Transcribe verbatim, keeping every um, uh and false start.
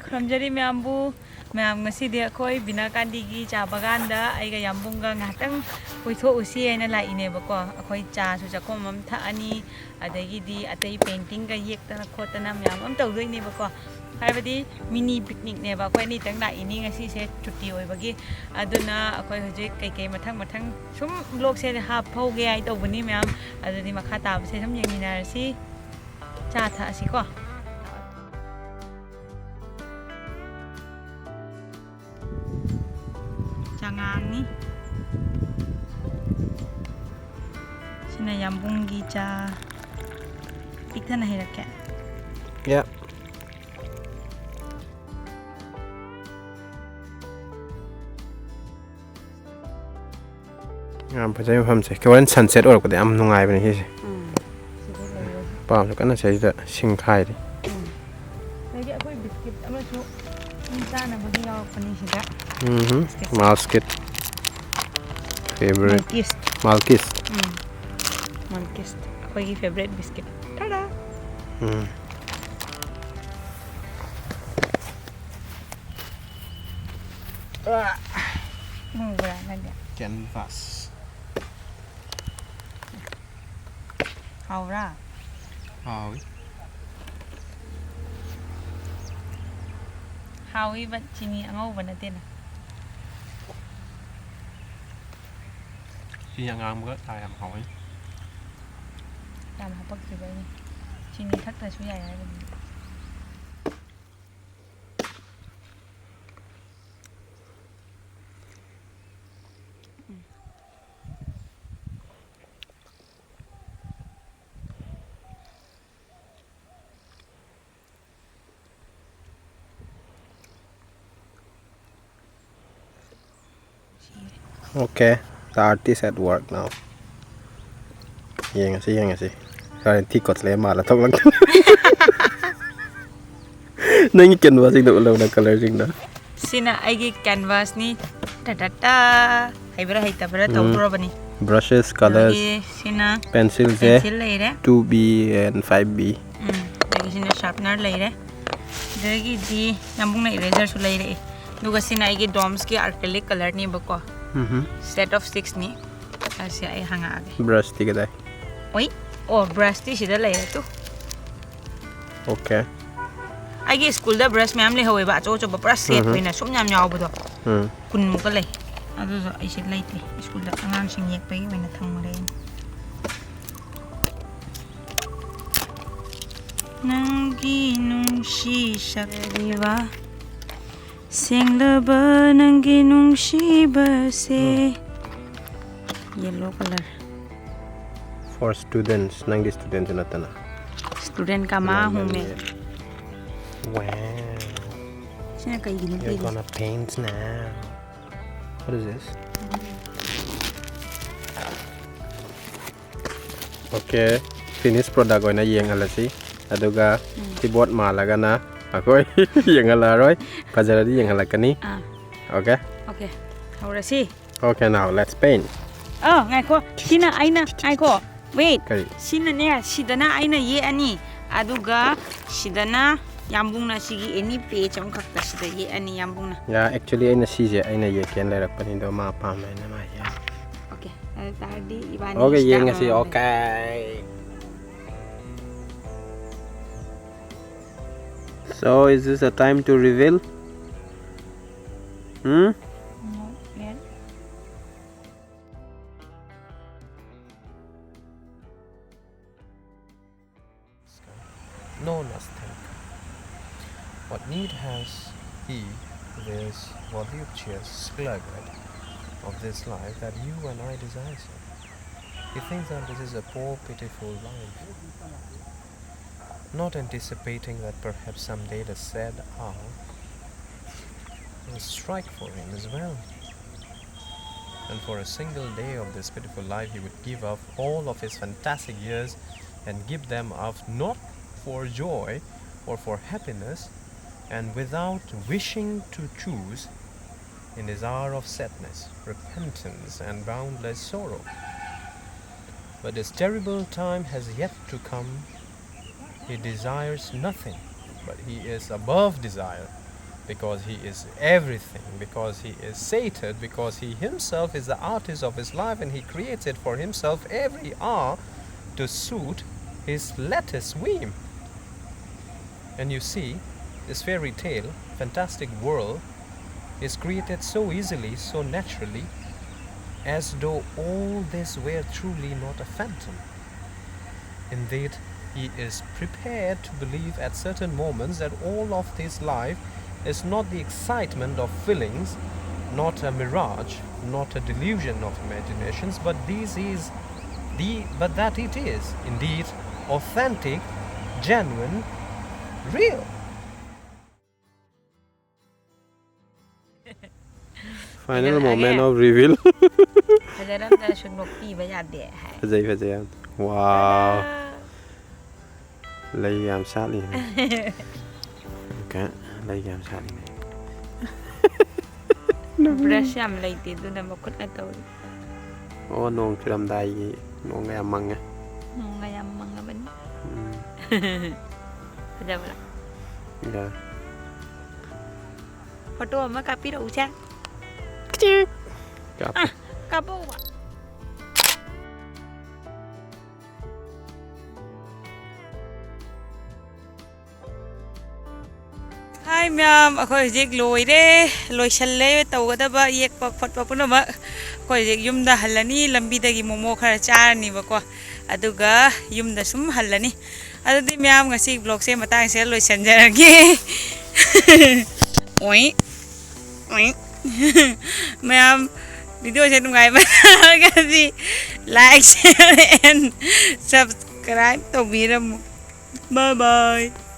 ꯈꯨꯔꯨꯝꯖꯔꯤ ꯃꯌꯥꯝꯕꯨ꯫ ꯃꯌꯥꯝ, ꯉꯁꯤꯗꯤ ꯑꯩꯈꯣꯏ ꯕꯤꯅꯥ ꯀꯥꯟꯗꯤꯒꯤ ꯆꯥ ꯕꯒꯥꯟꯗ ꯑꯩꯒ ꯌꯥꯝꯕꯨꯡꯒ ꯉꯥꯏꯍꯥꯛꯇꯪ ꯀꯣꯏꯊꯣꯛꯎꯁꯤ ꯍꯥꯏꯅ ꯂꯥꯛꯏꯅꯦꯕꯀꯣ꯫ ꯑꯩꯈꯣꯏ ꯆꯥꯁꯨ ꯆꯥꯛꯈꯣꯝ ꯑꯃ ꯊꯛꯑꯅꯤ, ꯑꯗꯒꯤꯗꯤ ꯑꯇꯩ ꯄꯦꯟꯇꯤꯡꯒ ꯌꯦꯛꯇꯅ ꯈꯣꯠꯇꯅ ꯃꯌꯥꯝ ꯑꯃ ꯇꯧꯗꯣꯏꯅꯦꯕꯀꯣ꯫ ꯍꯥꯏꯕꯗꯤ ꯃꯤꯅꯤ ꯄꯤꯛꯅꯤꯛꯅꯦꯕ, ꯑꯩꯈꯣꯏ ꯑꯅꯤꯇꯪ ꯂꯥꯛꯏꯅꯤ ꯉꯁꯤꯁꯦ ꯁꯨꯇꯤ ꯑꯣꯏꯕꯒꯤ꯫ ꯑꯗꯨꯅ ꯑꯩꯈꯣꯏ ꯍꯧꯖꯤꯛ ꯀꯩꯀꯩ ꯃꯊꯪ ꯃꯊꯪ ꯁꯨꯝ ꯕ꯭ꯂꯣꯛꯁꯦ ꯍꯥꯞꯍꯧꯒꯦ ꯍꯥꯏ ꯇꯧꯕꯅꯤ ꯃꯌꯥꯝ꯫ ꯑꯗꯨꯗꯤ ꯃꯈꯥ ꯇꯥꯕꯁꯦ ꯁꯨꯝ ꯌꯦꯡꯃꯤꯟꯅꯔꯁꯤ꯫ ꯆꯥ ꯊꯛꯑꯁꯤꯀꯣ꯫ ꯆꯉꯥꯡꯅꯤ꯫ ꯁꯤꯅ ꯌꯥꯝꯕꯨꯡꯒꯤ ꯆꯥ꯫ ꯄꯤꯛꯊꯟꯅ ꯍꯩꯔꯛꯀꯦ꯫ Yeah. ꯌꯥꯝ ꯐꯖꯩ ꯃꯐꯝꯁꯦ꯫ ꯍꯣꯔꯦꯟ ꯁꯟꯁꯦꯠ ꯑꯣꯏꯔꯛꯄꯗ ꯌꯥꯝ ꯅꯨꯡꯉꯥꯏꯕꯅꯦ ꯁꯤꯁꯦ꯫ ꯎꯝ꯫ ꯁꯤꯗ ꯂꯩꯔꯦ꯫ ꯄꯥꯝꯁꯨ ꯀꯟꯅ ꯁꯤꯗꯩꯁꯤꯗ ꯁꯤꯡ ꯈꯥꯏꯔꯤ꯫ ꯎꯝ꯫ ꯑꯗꯒꯤ ꯑꯩꯈꯣꯏ ꯕꯤꯁꯀꯤꯠ ꯑꯃꯁꯨ ꯁꯨꯝ ꯆꯥꯅꯕꯒꯤ ꯌꯥꯎꯔꯛꯄꯅꯤ ꯁꯤꯗ꯫ ꯎꯝ꯫ ꯃꯥꯜꯁꯀꯤꯠ꯫ ꯐꯦꯕꯔꯦꯠ꯫ ꯃꯜꯀꯤꯁ꯫ ꯃꯥꯜꯀꯤꯁ꯫ ꯎꯝ꯫ ꯃꯜꯀꯤꯁ꯫ ꯑꯩꯈꯣꯏꯒꯤ ꯐꯦꯕꯔꯦꯠ ꯕꯤꯁꯀꯤꯠ꯫ ꯇꯥꯗꯥ! ꯎꯝ꯫ ꯎꯕ꯭ꯔꯥ ꯅꯪꯗꯤ? ꯀꯦꯟꯚꯥꯁ꯫ ꯍꯥꯎꯕ꯭ꯔꯥ? ꯍꯥꯎꯏ꯫ ꯍꯥꯎꯏꯕ, ꯆꯤꯅꯤ ꯑꯉꯧꯕ ꯅꯠꯇꯦꯅ꯫ ꯆꯤꯅꯤ ꯑꯉꯥꯡꯕꯒ ꯆꯥ ꯌꯥꯝ ꯍꯥꯎꯏ꯫ ꯌꯥꯝ ꯍꯥꯄꯛꯇ꯭ꯔꯤꯕꯩꯅꯦ꯫ ꯆꯤꯅꯤ ꯊꯛꯇ꯭ꯔꯁꯨ ꯌꯥꯏ ꯍꯥꯏꯕꯅꯤ꯫ Okay, the artist at work now. ꯌꯦꯡꯉꯁꯤ, ꯌꯦꯡꯉꯁꯤ꯫ ꯍꯣꯔꯦꯟ ꯊꯤ ꯀꯣꯠꯁꯤꯜꯂꯦ ꯃꯥꯜꯂ ꯊꯣꯛꯂꯛꯇꯅ꯫ ꯅꯪꯒꯤ ꯀꯦꯟꯚꯥꯁꯁꯤꯡꯗꯣ ꯎꯠꯂꯛꯎꯅ, ꯀꯂꯔꯁꯤꯡꯗꯣ꯫ ꯁꯤꯅ ꯑꯩꯒꯤ ꯀꯦꯟꯚꯥꯁꯅꯤ꯫ ꯇꯥ ꯇꯥ ꯇꯥ꯫ ꯍꯩꯕ꯭ꯔꯥ ꯍꯩꯇꯕ꯭ꯔꯥ ꯎꯝ꯫ ꯇꯧꯗꯣꯔꯕꯅꯤ꯫ Brushes, colors, ꯑꯗꯒꯤ ꯁꯤꯅ pencilꯁꯦ ꯄꯦꯟꯁꯤꯜ ꯂꯩꯔꯦ꯫ two B and five B꯫ ꯎꯝ꯫ ꯑꯗꯒꯤ ꯁꯤꯅ ꯁꯥꯔꯞꯅꯔ ꯂꯩꯔꯦ꯫ ꯑꯗꯒꯤꯗꯤ ꯌꯥꯝꯕꯨꯡꯅ eraserꯁꯨ ꯂꯩꯔꯛꯑꯦ꯫ ꯑꯗꯨꯒ ꯁꯤꯅ ꯑꯩꯒꯤ ꯗꯣꯝꯁꯀꯤ acrylic colourꯅꯦꯕꯀꯣ꯫ ꯎꯝ꯫ Set of sixꯅꯤ꯫ ꯑꯁꯤ ꯑꯩ ꯍꯪꯉꯛꯑꯒꯦ꯫ Brushꯇꯤ ꯀꯗꯥꯏ? ꯑꯣꯏ꯫ ꯑꯣ, brushꯇꯤ ꯁꯤꯗ ꯂꯩꯔꯦ ꯇꯨ꯫ Okay꯫ ꯑꯩꯒꯤ ꯁ꯭ꯀꯨꯜꯗ brush ꯃꯌꯥꯝ ꯂꯩꯍꯧꯋꯦꯕ, ꯑꯆꯧ ꯑꯆꯧꯕ, ꯄꯨꯔꯥ set ꯎꯝ꯫ ꯑꯣꯏꯅ ꯁꯨꯝ ꯌꯥꯝ ꯌꯥꯎꯕꯗꯣ꯫ ꯎꯝ꯫ ꯀꯨꯟꯃꯨꯛꯀ ꯂꯩ꯫ ꯑꯗꯨꯁꯨ ꯑꯩꯁꯦ ꯂꯩꯇꯦ꯫ ꯁ꯭ꯀꯨꯜꯗ ꯑꯉꯥꯡꯁꯤꯡ ꯌꯦꯛꯄꯒꯤ ꯑꯣꯏꯅ ꯊꯝꯃꯨꯔꯦ ꯑꯩꯅ꯫ ꯅꯪꯒꯤ ꯅꯨꯡꯁꯤ ꯁꯛꯂꯤꯕ, ꯁꯦꯡꯂꯕ ꯅꯪꯒꯤ ꯅꯨꯡꯁꯤꯕꯁꯦ꯫ Yellow colour꯫ For students, ꯅꯪꯗꯤ studentꯁꯨ ꯅꯠꯇꯅ꯫ Student ꯀꯃꯥ ꯍꯨꯝꯃꯦ꯫ Wow꯫ ꯁꯤꯅ ꯀꯩꯒꯤꯅꯣ You're ꯄꯤꯔꯤꯁꯦ? Gonna paint now. What is this? Okay, finish product ꯑꯣꯏꯅ ꯌꯦꯡꯍꯜꯂꯁꯤ꯫ ꯑꯗꯨꯒ ꯎꯝ꯫ Keyboard ꯃꯥꯜꯂꯒꯅ ꯑꯩꯈꯣꯏ ꯌꯦꯡꯍꯜꯂꯛꯑꯔꯣꯏ꯫ ꯐꯖꯔꯗꯤ ꯌꯦꯡꯍꯜꯂꯛꯀꯅꯤ꯫ ꯑꯥ꯫ Okay? Okay, ꯍꯧꯔꯁꯤ꯫ Okay, now let's paint. ꯑ, ꯉꯥꯏꯈꯣ꯫ ꯁꯤꯅ ꯑꯩꯅ, ꯉꯥꯏꯈꯣ꯫ Wait꯫ ꯀꯔꯤ? ꯁꯤꯅꯅꯦ, ꯁꯤꯗꯅ ꯑꯩꯅ ꯌꯦꯛꯑꯅꯤ꯫ ꯑꯗꯨꯒ ꯁꯤꯗꯅ ꯌꯥꯝꯕꯨꯡꯅ ꯁꯤꯒꯤ any page ꯑꯃꯈꯛꯇ ꯁꯤꯗ ꯌꯦꯛꯑꯅꯤ ꯌꯥꯝꯕꯨꯡꯅ꯫ Yeah, actually ꯑꯩꯅ ꯁꯤꯁꯦ ꯑꯩꯅ ꯌꯦꯛꯀꯦꯅ ꯂꯩꯔꯛꯄꯅꯤꯗꯣ, ꯃꯥ ꯄꯥꯝꯃꯦꯅ ꯃꯥ ꯌꯦꯛ꯫ Okay, ꯑꯗꯨ ꯇꯥꯔꯗꯤ ꯏꯕꯥꯅꯤ Okay, ꯁꯤꯗ ꯌꯦꯡꯉꯁꯤ꯫ ꯑꯃꯃꯝ Okay. So, is this a time to reveal? Hmm? Not yet. No, nothing. What need has he this voluptuous sluggard of this life that you and I desire so? He thinks that this is a poor, pitiful life, not anticipating that perhaps someday the sad hour will strike for him as well. And for a single day of this pitiful life, he would give up all of his fantastic years and give them up not for joy or for happiness, and without wishing to choose, in his hour of sadness, repentance, and boundless sorrow. But this terrible time has yet to come. He desires nothing But he is above desire, because he is everything, because he is sated, because he himself is the artist of his life, and he created for himself every hour to suit his latest whim. And you see, this fairy tale, fantastic world, is created so easily, so naturally, as though all this were truly not a phantom. Indeed, he is prepared to believe at certain moments that all of this life is not the excitement of feelings, not a mirage, not a delusion of imaginations, but this is the, but that it is indeed authentic, genuine, real. Final moment of reveal. ꯐꯖꯔꯝꯗ꯭ꯔꯁꯨ ꯅꯣꯛꯄꯤꯕ ꯌꯥꯗꯦ ꯍꯥꯏ꯫ ꯐꯖꯩ ꯐꯖꯩ ꯌꯥꯝ꯫ Wow. ꯂꯩ ꯌꯥꯝ ꯁꯥꯠꯂꯤ꯫ Okay, ꯂꯩ ꯌꯥꯝ ꯁꯥꯠꯂꯤꯅꯦ꯫ Brush ꯌꯥꯝ ꯂꯩꯇꯦ ꯑꯗꯨꯅ ꯃꯈꯨꯠꯅ ꯇꯧꯔꯤ꯫ ꯑꯣ, ꯅꯣꯡ ꯆꯨꯔꯝꯗꯥꯏꯒꯤ ꯅꯣꯡꯒ ꯌꯥꯝ ꯃꯪꯉꯦ꯫ ꯅꯣꯡꯒ ꯌꯥꯝ ꯃꯪꯉꯕꯅꯤ꯫ ꯎꯝ, ꯐꯖꯕ꯭ꯔꯥ? ꯌꯥ꯫ Photo ꯑꯃ ꯀꯥꯞꯄꯤꯔꯛꯎꯁꯦ꯫ ꯀꯥꯞ꯫ ꯀꯥꯞꯄꯛꯎꯕ꯫ Hi ꯃꯌꯥꯝ, ꯑꯩꯈꯣꯏ ꯍꯧꯖꯤꯛ ꯂꯣꯏꯔꯦ, ꯂꯣꯏꯁꯜꯂꯦ ꯇꯧꯒꯗꯕ ꯌꯦꯛꯄ ꯈꯣꯠꯄ ꯄꯨꯝꯅꯃꯛ꯫ ꯑꯩꯈꯣꯏ ꯍꯧꯖꯤꯛ ꯌꯨꯝꯗ ꯍꯜꯂꯅꯤ, ꯂꯝꯕꯤꯗꯒꯤ ꯃꯣꯃꯣ ꯈꯔ ꯆꯥꯔꯅꯤꯕꯀꯣ, ꯑꯗꯨꯒ ꯌꯨꯝꯗ ꯁꯨꯝ ꯍꯜꯂꯅꯤ꯫ ꯑꯗꯨꯗꯤ ꯃꯌꯥꯝ, ꯉꯁꯤ vlogꯁꯦ ꯃꯇꯥꯡꯁꯤꯗ ꯂꯣꯏꯁꯟꯖꯔꯒꯦ꯫ ꯑꯣꯏ, ꯑꯣꯏ꯫ ꯃꯌꯥꯝ, videoꯁꯦ ꯅꯨꯡꯉꯥꯏꯕ ꯇꯥꯔꯒꯗꯤ like, share and subscribe ꯇꯧꯕꯤꯔꯝꯃꯨ꯫ Bye bye꯫